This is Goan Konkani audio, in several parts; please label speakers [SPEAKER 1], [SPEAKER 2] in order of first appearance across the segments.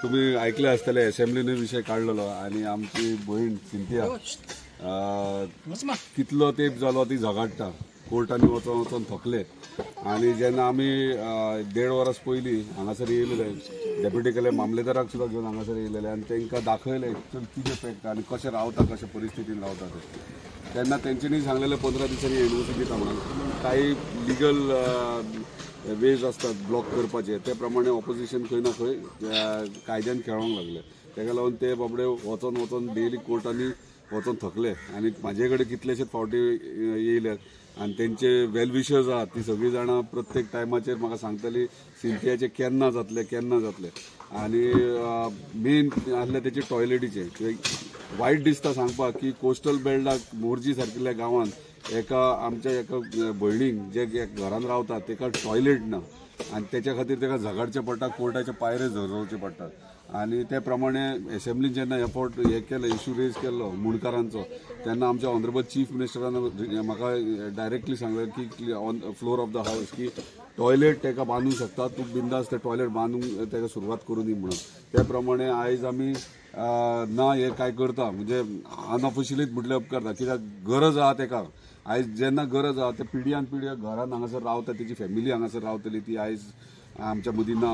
[SPEAKER 1] तुमी आयकले आसतले एसेंब्लीनूय विशय काडलेलो आनी आमची भयण सिंथिया कितलो तेंप जालो ती झगाडटा, कोर्टांनी वचोन वचोन थकले. आनी जेन्ना आमी 1.5 वर्स पयलीं हांगासर येयलेले, डेप्युटी कलेक्टर मामलेदाराक सुद्दां घेवन हांगासर येयलेले आनी तांकां दाखयलें एक्चुअल कितें फॅक्ट आनी कशें रावता, कशें परिस्थितीन रावता ते. तेन्ना तेंच्यांनी सांगलेलें 15 दिसांनी एनओसी दिता म्हणून. कांय लिगल वेज आसतात ब्लॉक करपाचे, ते प्रमाणे ऑपोजिशन खंय ना खंय कायद्यान खेळोंक लागले. ताका लागून ते बाबडे वचोन वचोन डेली कोर्टांनी वचोन थकले आनी म्हाजे कडेन कितलेशेच फावटी येयल्यात आनी तेंचे वेल विशर्स आहात ती सगळीं जाणां प्रत्येक टायमाचेर म्हाका सांगताली सिंथियाचें केन्ना जातलें केन्ना जातलें. आनी मेन आसलें तेचे टॉयलेटीचें. वायट दिसता सांगपाक की कोस्टल बेल्टाक मोरजी सारकिल्ल्या गांवांत एका आमच्या एका भयणीक जे घरान रावता तेका टॉयलेट ना आनी तेच्या खातीर तेका झगाडचें पडटा, कोर्टाचे पायरे झरोवचे पडटात. आनी ते प्रमाणे एसेंब्लीन जेन्ना हे फावट हे केलें, इशू रेज केल्लो मुंडकारांचो, तेन्ना आमच्या ऑनरेबल चीफ मिनिस्टरान म्हाका डायरेक्टली सांगलें की on floor of the house की टॉयलेट तेका बांदूंक शकता तूं, बिंदास ते टॉयलेट बांदूंक तेका सुरवात करूं दी म्हणून. त्या प्रमाणे आयज आमी ना हे काय करता म्हणजे अनऑफिशियलीच म्हटल्यार उपकारता, कित्याक गरज आहा तेका. आयज जेन्ना गरज आहा ते पिढयान पिढ्या घरान हांगासर रावता, तेची फॅमिली हांगासर रावतली, ती आयज आमच्या मदीं ना,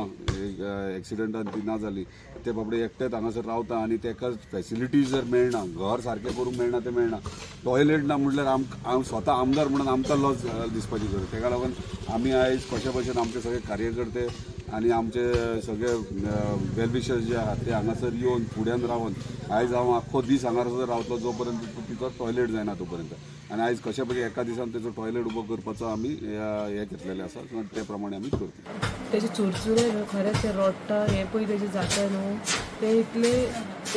[SPEAKER 1] एक्सिडंटान ती ना जाली, ते बाबडे एकटेच हांगासर रावता आनी तेका फॅसिलिटीज जर मेळना, घर सारकें करूंक मेळना तें मेळना, टॉयलेट ना म्हटल्यार हांव स्वता आमदार म्हणून आमकां लॉस दिसपाची गरज. तेका लागून आमी आयज कशे भशेन आमचे सगळे कार्यकर्ते आनी आमचे सगळे वेलविशर्स जे आहात ते हांगासर येवन फुड्यान रावन आयज हांव आख्खो दीस हांगासर रावतलो जो पर्यंत तिचो टॉयलेट जायना तो पर्यंत. आनी आयज कशे भशेन एका दिसान तेचो टॉयलेट उबो करपाचो आमी हे घेतलेलें आसा, ते प्रमाणे आमी करतले.
[SPEAKER 2] तेजे चुरचुरे न्हू खरेंच ते रोडटा हे पळय तेजे जाता न्हू ते इतले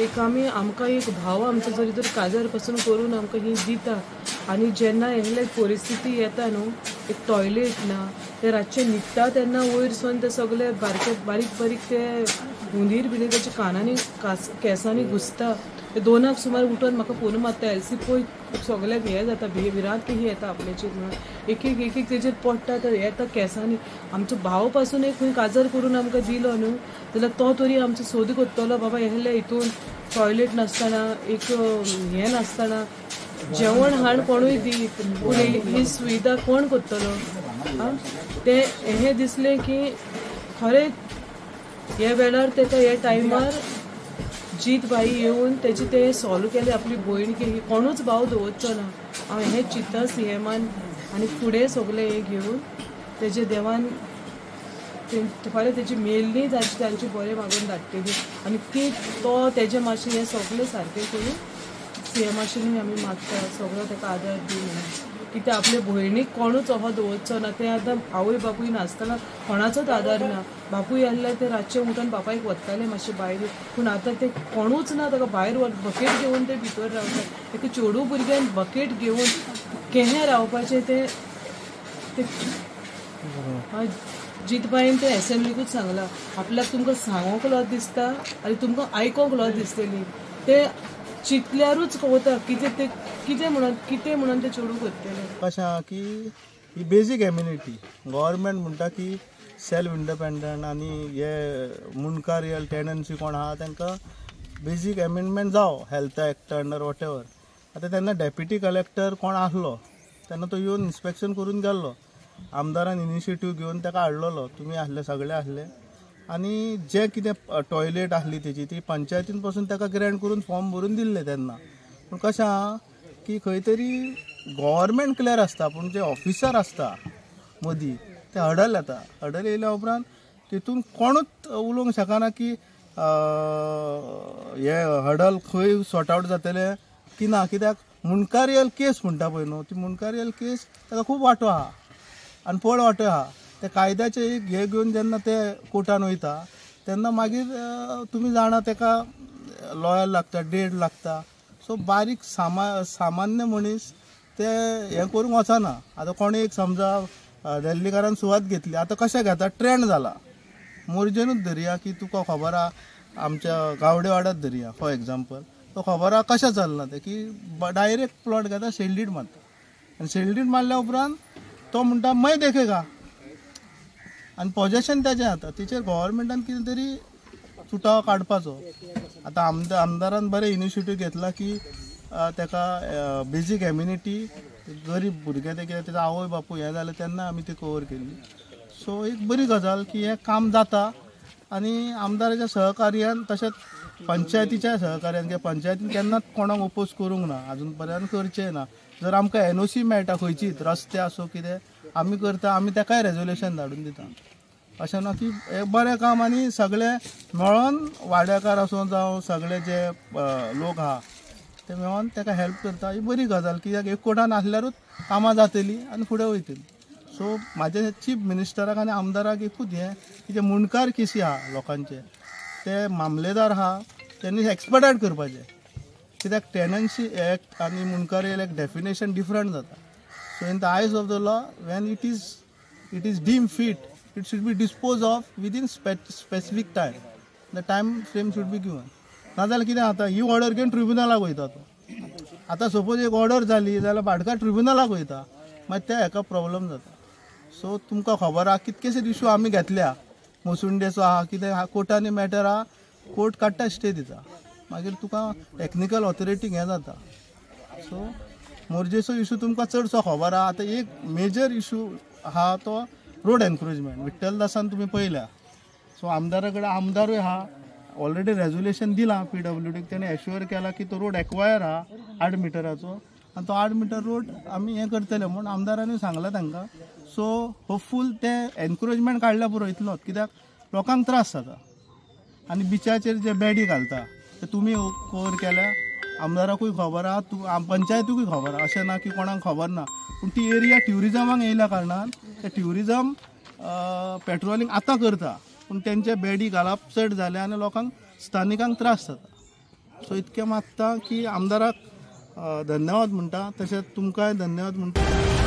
[SPEAKER 2] एक आमी आमकां एक भाव आमचो जरी तर काजार पासून करून आमकां ही दिता. आनी जेन्ना हेले परिस्थिती येता न्हू, एक टॉयलेट ना, ते रातचे न्हिदता तेन्ना वयर सून ते सगळे बारके बारीक बारीक ते हुंदीर बिंदीर तेच्या कानांनी केंसांनी घुसता. ते 2 सुमार उठून म्हाका फोन मारता, एलसी पळय सगळ्याक हें जाता, भिरांत कशी येता आपल्याचेर म्हणून. एक एक एक एक तेजेर पडटा तर येता केंसांनी. आमचो भाव पासून एक खंय काजार करून आमकां दिलो न्हू जाल्यार तो तरी आमचो सोद करतलो बाबा हेले हितून टॉयलेट नासतना, एक हें नासतना जेवण हाड कोणूय दी, पूण ही सुविधा कोण करतलो. ते हें दिसलें की खरें हे वेळार तेका हे टायमार जीत भाई येवन तेजे ते सॉल्व केले आपली भयण की कोणूच भाव दवरचो ना. हांव हें चिंत्ता सीएमान आनी फुडें सगळें हें घेवन तेजे देवान खरें तेजी मेल्ली तांची बरें मागून धाडटली आनी ती तो तेजे मातशें हें सगळें सारकें करून सीएमाशेनूय आमी मागता सगळो तेका आदार दी म्हणून. कित्याक आपले भयणीक कोणूच असो दवरचो ना. ते आतां आवय बापूय नासतना कोणाचोच आदार ना. बापूय आसल्यार ते रातचे उठून बापायक वताले मातशें भायर, पूण आतां ते कोणूच ना, ताका भायर बकेट घेवन ते भितर रावता. एका चेडू भुरग्यान बकेट घेवन केहें रावपाचें ते जीतबाईन ते एसेंब्लीकूच सांगलां आपल्याक तुमकां सांगूंक लज दिसता आनी तुमकां आयकोंक लज दिसतली. ते चिंतल्यारूच कळटा कितें ते कितें म्हणून ते चेडूं करतले.
[SPEAKER 3] कशें आहा की ही बेजीक एम्युनिटी गव्हर्मेंट म्हणटा की सेल्फ इंडिपेंडंट आनी हे मुंडकार टेनन्सी कोण आहा तांकां बेजीक एमेंडमेंट जावं health act under whatever. आतां तेन्ना डेप्युटी कलेक्टर कोण आसलो तेन्ना तो येवन इन्स्पेक्शन करून गेल्लो, आमदारान इनिशिएटीव घेवन ताका हाडलेलो, तुमी आसले सगळे आसले आनी जे कितें टॉयलेट आसली तेजी ती पंचायतीन पासून ताका ग्रँट करून फॉर्म भरून दिल्ले तेन्ना. पूण कशें आहा की खंय तरी गव्हर्मेंट क्लियर आसता पूण जे ऑफिसर आसता मदीं ते हडल येता. हडल येयल्या उपरांत तितून कोणूच उलोवंक शकना की हे हडल खंय सॉर्ट आवट जातले की ना, कित्याक मुंडकारियल केस म्हणटा पळय न्हू, ती मुंडकारियल केस ताका खूब वांटो आहा आनी पळ वांटो आहा. ते कायद्याचे एक हे घेवन जेन्ना ते कोर्टान वयता तेन्ना मागीर तुमी जाणा ताका लॉयर लागता, डेट लागता. सो बारीक सामान्य मनीस ते हें करूंक वचना. आतां कोणें एक समजा दिल्लीकारान सुवात घेतली, आतां कशें घेता ट्रेंड जाला. मोरजेनूच धरया की तुका खबर आहा आमच्या गावडेवाड्यात धरया फॉर एग्जाम्पल, तो खबर आहा कशें चल्लां तें की डायरेक्ट प्लॉट घेता, सेल्डीड मारता आनी सेल्डीड मारल्या उपरांत तो म्हणटा मै देखेगा आनी पॉजेशन तेजें जाता. तेचेर गव्हर्मेंटान कितें तरी तुटाव काडपाचो. आतां आमदारान बरें इनिशिएटीव घेतला की ताका बेजीक एम्युनिटी गरीब भुरगे ते कितें तेजो आवय बापूय हें जालें तेन्ना आमी ती कवर केल्ली. सो एक बरी गजाल की हें काम जाता आनी आमदाराच्या सहकार्यान तशेंच पंचायतीच्या सहकार्यान, कित्याक पंचायतीन केन्नाच कोणाक ओपोज करूंक ना, आजून पर्यंत करचें ना. जर आमकां एनओसी मेळटा खंयचीच रस्ते आसूं कितें आमी करता, आमी ताकाय रेजोल्युशन धाडून दिता. अशें ना की हें बरें काम आनी सगळे मेळोन वाड्याकार आसूं जावं सगळे जे लोक आहा ते मेळोन ताका हेल्प करता. ही बरी गजाल कित्याक एकवटान आसल्यारूच कामां जातलीं आनी फुडें वयतलीं. सो म्हाजे चीफ मिनिस्टराक आनी आमदाराक एकूच हें की जे मुंडकार केसी आहा लोकांचे ते मामलेदार आहा तेणी एक्सपर्टायट करपाचें, कित्याक टेनन्सी एक्ट आनी मुंडकार एक्ट डेफिनेशन डिफरंट जाता. So in the eyes of the law when it is deem fit it should be dispose of within specific time, the time frame should be given. नाजाल्यार कितें जाता, ही ऑर्डर घेवन ट्रिब्युनलाक वयता तो. आतां सपोज एक ऑर्डर जाली जाल्यार भाटकार ट्रिब्युनलाक वयता, मागीर त्या हेका प्रॉब्लम जाता. सो तुमकां खबर आहा कितकेशेच इशू आमी घेतल्या, मोसुंडेचो आहा कितें आहा, कोर्टांनी मॅटर आहा, कोर्ट काडटा स्टे दिता, मागीर तुका टॅक्निकल ऑथॉरिटीक हें जाता. सो मोरजेचो इशू तुमकां चडसो खबर आहा. आतां एक मेजर इशू आहा तो रोड एनक्रोचमेंट, विठ्ठलदासान तुमी पळयल्या. सो आमदारा कडेन आमदारूय आहा, ऑलरेडी रेजोल्युशन दिलां पीडब्ल्यूडीक, तेणें एश्युअर केला की तो रोड एक्वायर आहा 8 मिटराचो आनी तो 8 मिटर रोड आमी हें करतले म्हूण आमदारानूय सांगलां तांकां. सो होपफूल ते एनक्रोचमेंट काडल्या पुरो इतलोच, कित्याक लोकांक त्रास जाता आनी बिचाचेर जे बेडी घालता ते तुमी कवर केल्या, आमदाराकूय खबर आहा, तूं पंचायतीकूय खबर आहा, अशें ना की कोणाक खबर ना. पूण ती एरिया ट्युरिजमाक येयल्या कारणान ते ट्युरिजम पेट्रोलिंग आतां करता, पूण तेंचे बेडी घालप चड जालें आनी लोकांक स्थानिकांक त्रास जाता. सो इतकें मागता की आमदाराक धन्यवाद म्हणटा, तशेंच तुमकांय धन्यवाद म्हणटा.